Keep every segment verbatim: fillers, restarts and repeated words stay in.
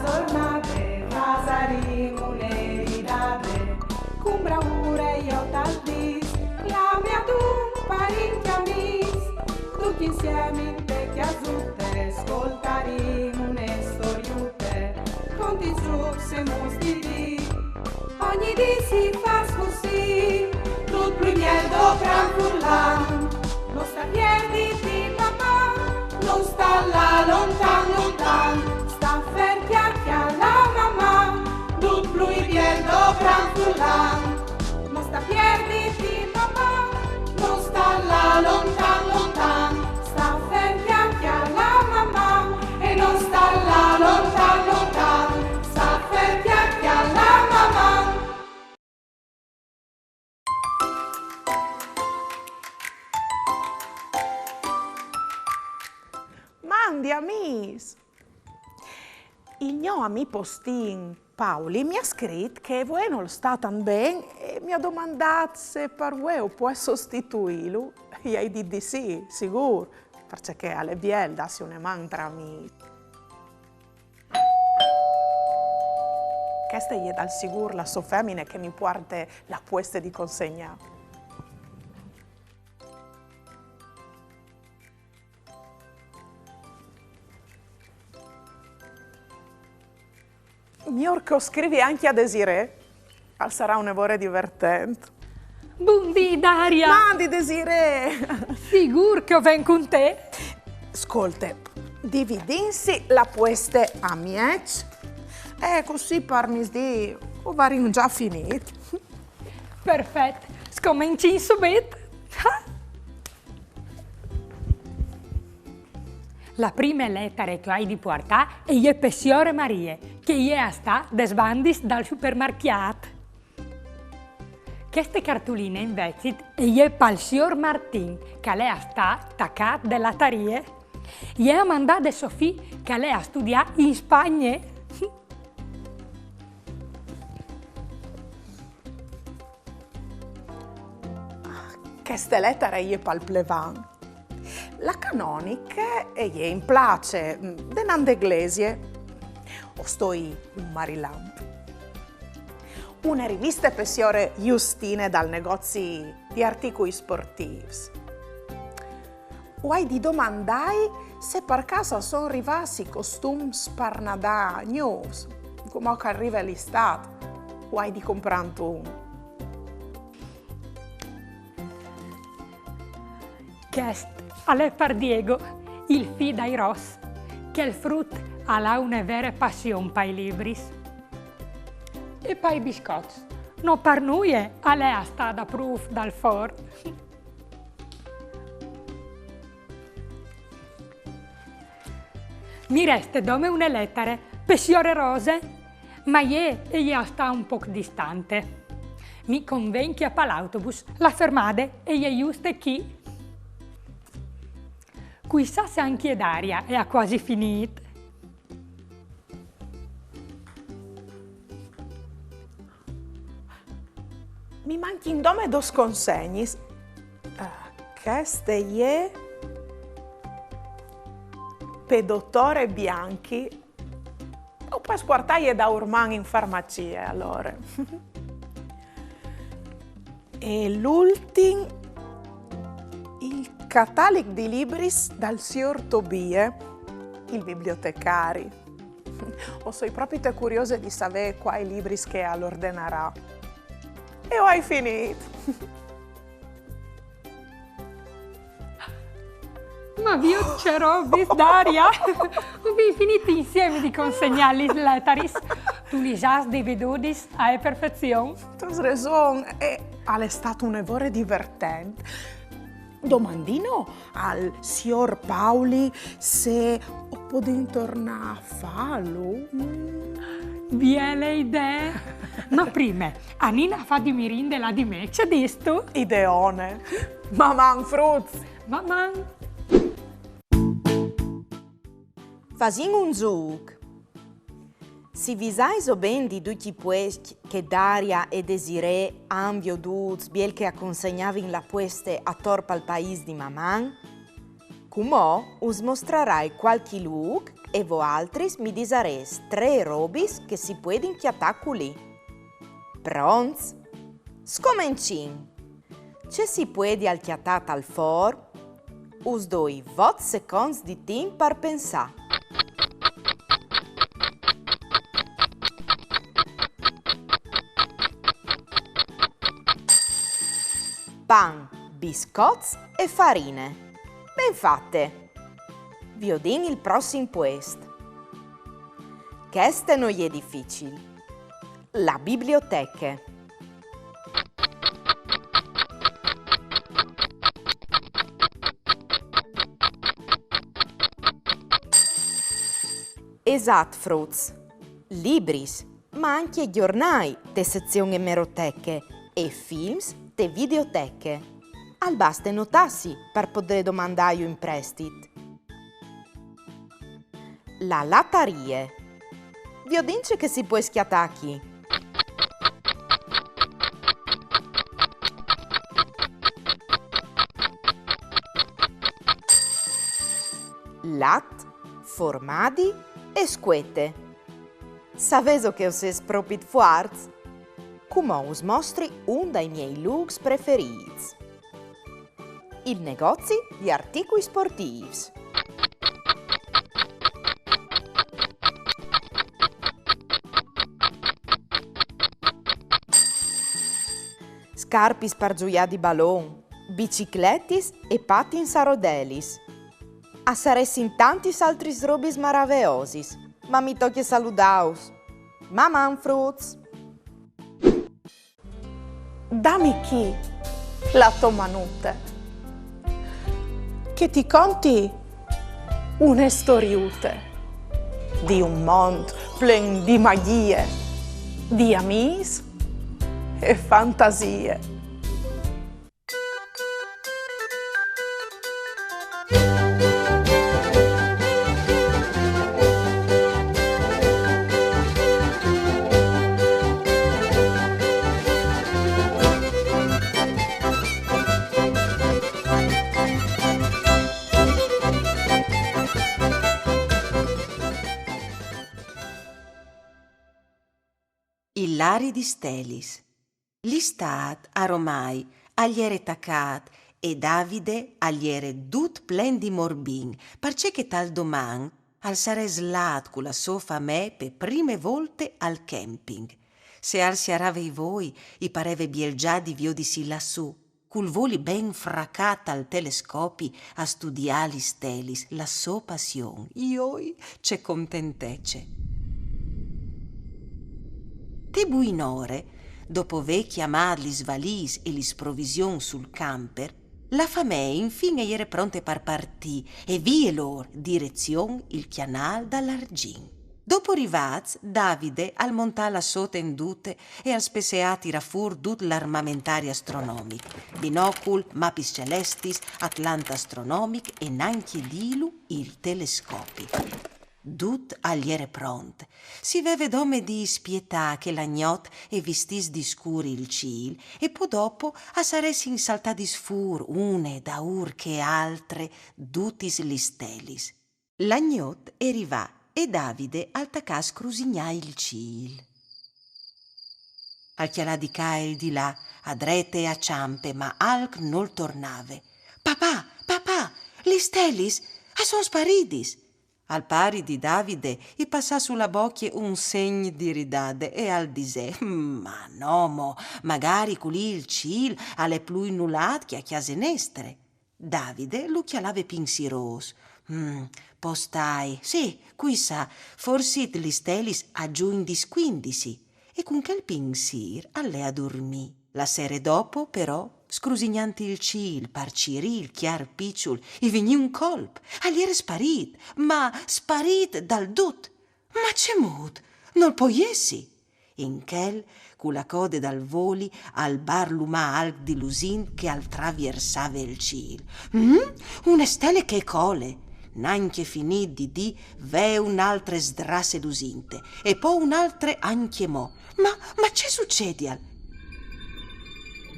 Zornade, fasarìn une ridade, cun braure jo tal dis, clame adun parint e amîs, ducj insiemi inte cjasute, scoltarìn une storiute, conti, zucs e muts di dì. Ogni dì si fâs cussì, dut plui biel dal gran furlan. No sta pierditi, Maman, no sta lâ lontan, lontan, sta fer cjale, cjale Maman, dut plui biel dal gran furlan. No sta pierditi, Maman, no sta lâ lontan, lontan, sta fer cjale, cjale Maman, e no sta lâ lontan, lontan, sta fer cjale, cjale Maman. Mandi amîs! Il gno amì postin Pauli mi à scrit che vuê nol sta tant ben e mi à domandât se par vuê o pues sostituîlu. I ai dit di sì, sigûr, parcè che al è biel dâsi une man tra amîs. Cheste e je dal sigûr la sô femine che mi puarte la pueste di consegnâ. Miôr che o scrivi ancje a Desirée, al sarà une vore divertent. Bundì, Daria! Mandi, Desirée! Sigûr che o ven cun te. Scolte, dividìnsi la pueste a mieç, e cussì par misdì o varìn za finît. Perfet, scomencìn subit. La prime letare che o ai di puartâ e je pe siore Marie, che e je a stâ des bandis dal supermarcjât. Cheste cartuline invezit e je pal siôr Martin, che al è a stâ tacât de latarie. E je a mandâ de so fi, che al è a studiâ in Spagne. Cheste letare e je pal plevan. La canoniche e je in place, denant de glesie. O stoi un marilamp. Une riviste pe siore Justine dal negozi di articui sportîfs. O ai di domandâi se par câs a son rivâts i costums par Nadâl gnûfs, cumò che al rive l'Istât, o ai di comprânt un. Chest al è par Diego, il fi dai Ross, che il frut al à une vere passion pai libris. E pai biscots. No par nuie al è a stâ daprûf dal for. Mi reste dome une letare pe siore Rose, ma jê e je a stâ un pôc distante. Mi conven che a pal autobus la fermade e je juste chi. Cuissà se ancje Daria e à cuasi finît. Mi mancjin dome dôs consegnis. Ah, cheste e je pe dotore Bianchi. O pues puartâje daurman in farmacie, alore. E l'ultin, il catalic di libris dal siôr Tobie, il bibliotecari. O soi propite curiose di savê cuâi libris che al ordenarà. E o ai finît. Ma viôt ce robis, Daria! O vin finît insiemi di consegnâ lis letaris. Tu lis âs dividudis ae perfezion. Tu âs reson, e al è stât une vore divertent. Domandìno al siôr Pauli se o podìn tornâ a fâlu. Mm. Biele idee! Ma prime, anìn a fâ di mirinde là di me, ce distu? Ideone! Maman, fruts! Maman! Fasìn un zûc. Si visaiso ben di ducj i puescj che Daria e Desirée a àn viodût biel che a consegnavin la pueste ator pal paîs di Maman? Cumò us mostrarai cualchi lûc e voaltris mi disarês trê robis che si puedin cjatâ culì. Pronts? Scomencìn! Ce si puedial cjatâ tal for? Us doi vot seconts di timp par pensâ. Pan, biscots e farine. Ben fate! Viodìn il prossim puest. Cheste no je dificil. La biblioteche. Esat, fruts. Libris, ma ancje gjornâi te sezion emeroteche e films te videoteche. Al baste notâsi par podê domandâju in prestit. La latarie. Viodìn ce che si pues cjatâ chi. Lat, formadi e scuete. Savêso che o sês propit fuarts? Cumò us mostri un dai miei lûcs preferîts. Il negozi di articui sportîfs. Scarpis par zuiâ di balon, bicicletis e patins a rodelis. A saressin tantis altris robis maraveosis, ma mi tocje saludâus. Maman, fruts! Dami chi la tô manute, che ti conti une storiute di un mont plen di magjie, di amîs e fantasie. Il lari di stelis. L'istât, aromai, al jere tacât e Davide al jere dut plen di morbin, parcè che tal doman al sarès lât cu la sô famee pe prime volte al camping. Se al sierave i voi, i pareve biel za di viodisi lassù, cul voli ben fracât al telescopi a studiâ lis stelis, la sô passion. Joi, ce contentece! Te buinore, dopo vê cjamât lis valîs e lis provisions sul camper, la famee infin e jere pronte par partî e vie lôr, direzion il cjanâl dal Argjint. Dopo rivâts, Davide al montà la sô tendute e al spesseà a tirâ fûr dut l'armamentari astronomic, binocul, mapis celestis, atlant astronomic e nancje dîlu il telescopi. Dut al jere pront. Si veve dome di spietâ che la gnot e vistìs di scûr il cîl e po dopo a saressin saltadis fûr une daûr che altre dutis lis stelis. La gnot e rivà e Davide al tacà a scrusignâ il cîl. Al cjalà di ca e di là, a drete e a çampe, ma alc nol tornave. Papà, papà, lis stelis a son sparidis! Al pari di Davide i passà su la bocje un segn di ridade e al disè: Ma no mo, magari culì il cîl al è plui nulât che a cjase nestre. Davide lu cjalave pinsirôs. Mm, po stai, sì, cui sa, forsit lis stelis a zuin di scuindisi. E cun chel pinsîr al lè a durmî. La sere dopo, però, scrusignant il cîl par cirî il cjar piçul, i vignì un colp. Al jere sparît, ma sparît dal dut. Ma cemût? Nol pò jessi! In chel, cu la code dal voli, al barlumà alc di lusint che al traviersave il cîl. Mm? Une stele che e cole! Nancje finît di dî, ve une altre sdrasse lusinte, e po une altre ancjemò. Ma, ma ce sucedial?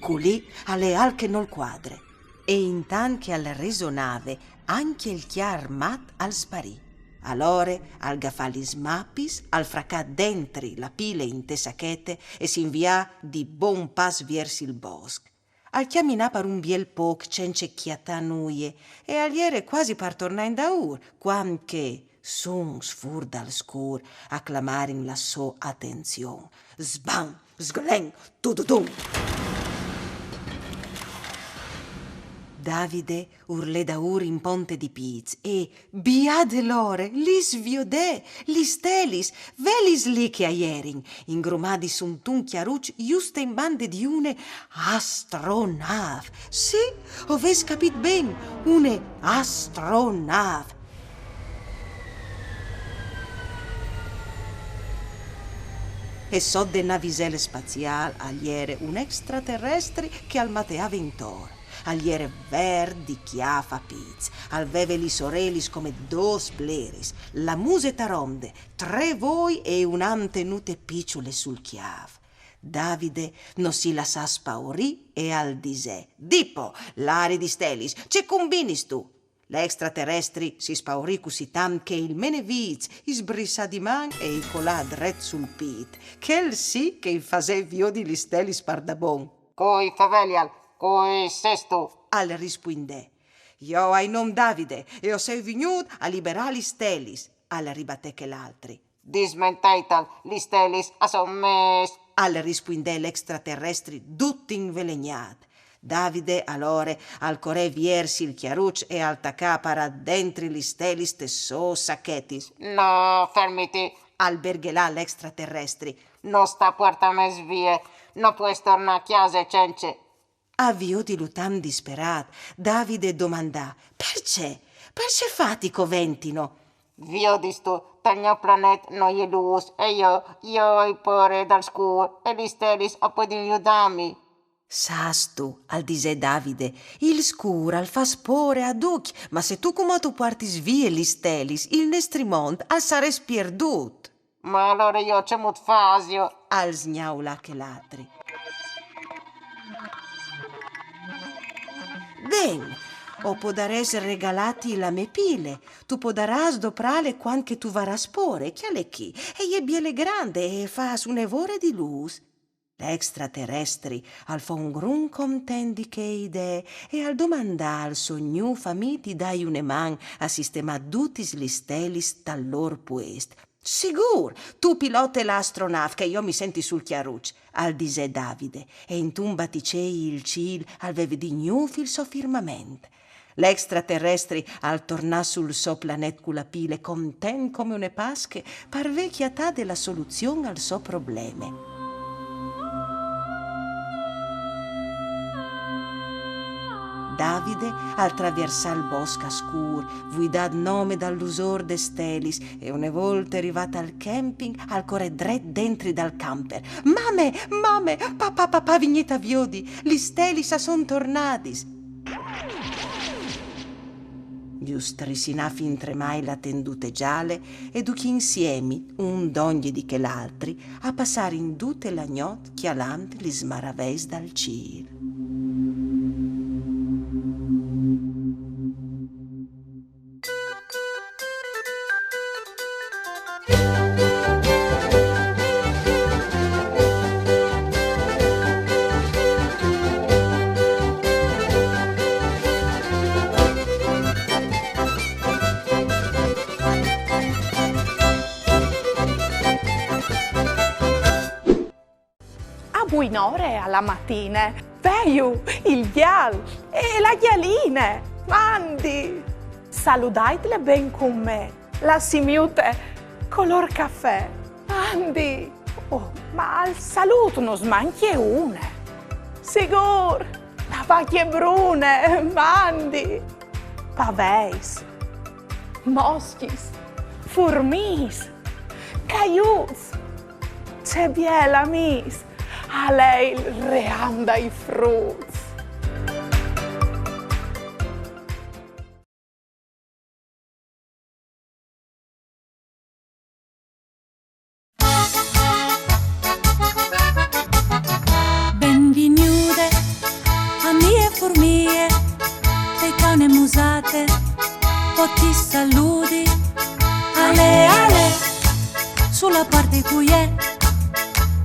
Culì al è alc che nol cuadre. E intant che al resonave, ancje il cjar mat al sparì. Alore al gafà lis mapis, al fracà dentri la pile inte sachete e si invià di bon pas viers il bosc. Al cjaminà par un biel pôc cence cjatâ nuie e al jere cuasi par tornâ indaûr, cuant che suns fûr dal scûr a clamarin la sô atenzion. Sban, sglen, tududum! Davide ur lè daûr in ponte di pîts e, biade l'ore, lis viodè, lis stelis, velis li che a jerin, ingrumadis suntun cjaruç juste in bande di une astronâf. Sì, o vês capît ben, une astronâf. E sot de navizele spaziâl al jere un extraterestri che al mateave intor. Al jere vert di cjâf a pîts, al veve lis orelis come dôs bleris, la muse taronde, trê voi e une antenute piçule sul cjâf. Davide no si lassà spaurî e al disè: Dipo, lari di stelis, ce cumbinistu? L'extraterestri si spaurì cussì tant che il menevîts i sbrissà di man e i colà dret sul pît. Chel sì che i fasè viodi lis stelis pardabon. Cui fevelial, cui sêstu? Al rispuindè. Jo o ai non Davide e o soi vignût a liberâ lis stelis, al ribatè chel altri. Dismenteital, lis stelis a son mês, al rispuindè l'extraterestri dut invelegnât. Davide alore al corè viers il cjaruç e al tacà a parâ dentri lis stelis tes sôs sachetis. No, fermiti, al berghelà l'extraterestri. No sta puartâmes vie, no pues tornâ a cjase cence. A viodilu tant disperât, Davide domandà: Parcè? Parcè fâti coventino? Viodistu, tal gno planet no je lûs, e jo, jo o ai pôre dal scûr, e lis stelis a puedin judâmi. Sâstu, al disè Davide, il scûr al fâs pôre a ducj, ma se tu cumò tu puartis vie lis stelis, il nestri mont al sarès pierdût. Ma alore jo cemût fasio? Al sgnaulà chel altri. Ben, o podarès regalâti la mê pile, tu podarâs doprâle cuant che tu varâs pôre, cjale chi, e je biele grande e e fâs une vore di lûs. L'extraterestri al fo un grum content di chê idee e al domandà al so gnûf amì di dâi une man a sistemâ dutis lis stelis tal lôr puest. Sigûr, tu pilote la astronâf che jo mi senti sul cjaruç, al disè Davide, e intun baticei il cîl al veve di gnûf il so firmament. L'extraterestri al tornà sul so planet cu la pile, content come une Pasche, par vê cjatade la soluzion al so probleme. Davide al traviersà il bosc a scûr, vuidât nome dal lusôr des stelis, e une volte rivât al camping, al corè dret dentri dal camper. Mame, mame, papà, papà, vignît a viodi, lis stelis a son tornadis. Ju strissinà fintremai la tendute zale e ducj insiemi, un dongje di chel altri, a passarin dute la gnot cjalant lis maraveis dal cîl. A buinore a la matine, vêju il gjal e la gjaline, mandi! Saludaitle ben cun me, la simiute colôr cafè, mandi! Oh, ma al salût nus mancje une. Sigûr, la vacje brune, mandi! Paveis, moscjis, furmiis, caiuts, ce biel amîs, al è il ream dai fruts. Benvignude, amie furmie, te cjale une musate, po ti saludi, La parte cui è,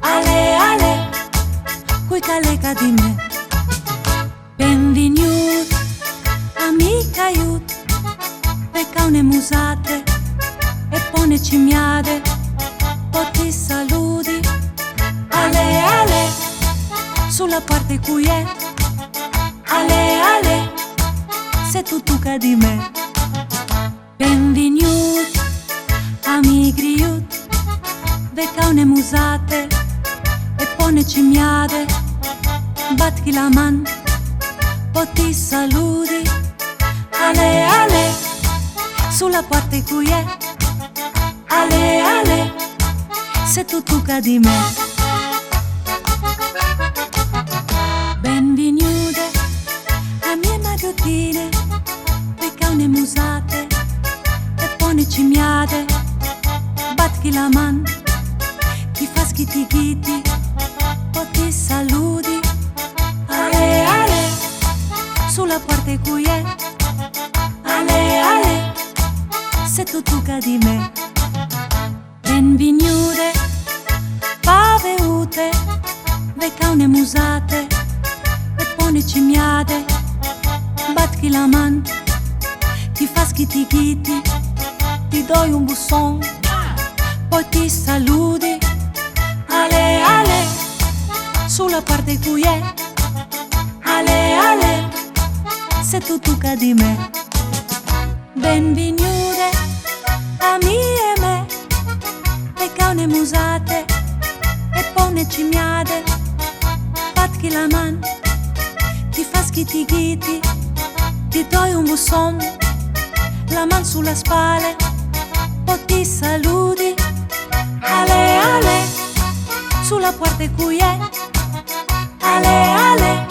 ale, ale, cui che al è ca di me. Benvignût, amic aiut, ve ca une musate e po une cimiade, po ti saludi. Ale, ale, su la parte cui è, ale, ale, se tu tu ca di me. Benvignût, amic aiut, ve ca une musate e po une cimiade, bat chi la man, po ti saludi. Ale, ale, su la parte cui è, ale, ale, se tu tu ca di me. Benvignude, amie maiotine, ve ca une musate e po une cimiade, bat chi la man, ti fâs ghiti ghiti, po ti saludi. Ale, ale, su la parte cui è, ale, ale, se tu tu ca di me. Benvignude, paveute, ve ca une musate e po une cimiade, bat chi la man, ti fâs ghiti ghiti, ti doi un busson, po ti saludi. Ale, ale, su la parte cui è, ale, ale, se tu tu ca di me. Benvignude, amie mê, ve ca une musate e po une cimiade, bat chi la man, ti fâs ghiti ghiti, ti doi un busson, la man su la spale, po ti saludi. Ale, ale, su la parte cui è, ale, ale,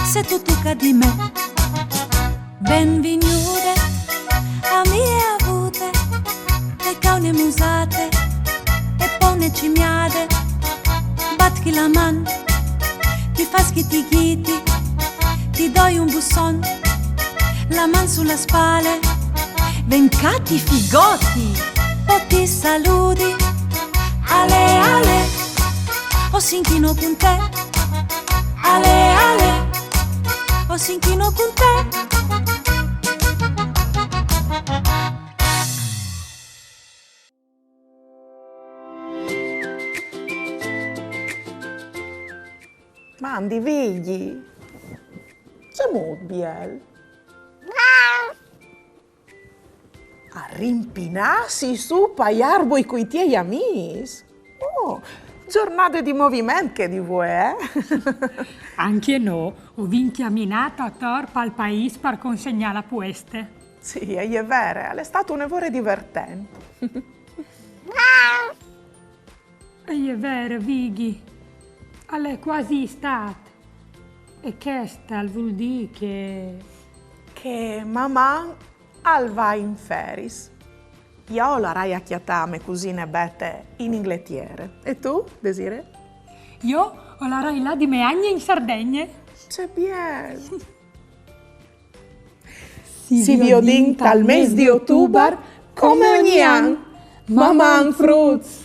se tu tu ca di me. Benvignude, amie aiute, ve ca une musate e po une cimiade, bat chi la man, ti fâs ghiti ghiti, ti doi un busson, la man su la spale, ven ca ti figoti, po ti saludi. Ale, ale, o si inchino cun te, ale, ale, o si inchino cun te. Mandi, Vigji, cemût biel! A rimpinâsi sù pai arbui cui tiei amîs. Oh, zornade di moviment chê di vuê, eh? Ancje nô o vin cjaminât ator pal paîs par consegnâ la pueste. Sì, e je vere, al è stât une vore divertent. E je vere, Vigji, al è cuasi Istât. E chest al vûl dî che... Che Maman al va in feriis. Jo o larai a cjatâ mê cusine Bete in Ingletiere. E tu, Desirée? Jo o larai là di mê agne in Sardegne. Ce biel! Si viodìn tal mês di Otubar, come ogni an. Maman, fruts!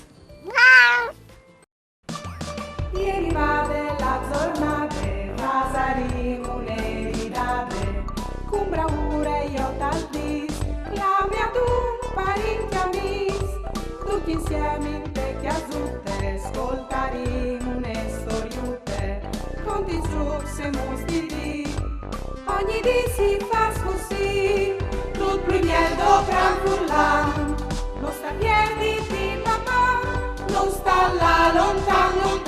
E rivade la zornade, fasarìn une ridade, cun braure jo tal dîs, clame adun parint e amîs, ducj insiemi inte cjasute, scoltarìn une storiute, conti, zûcs e muts di dì. Ogni dì si fâs cussì, dut plui biel dal gran furlan. No sta pierditi, Maman, no sta lâ lontan, lontan.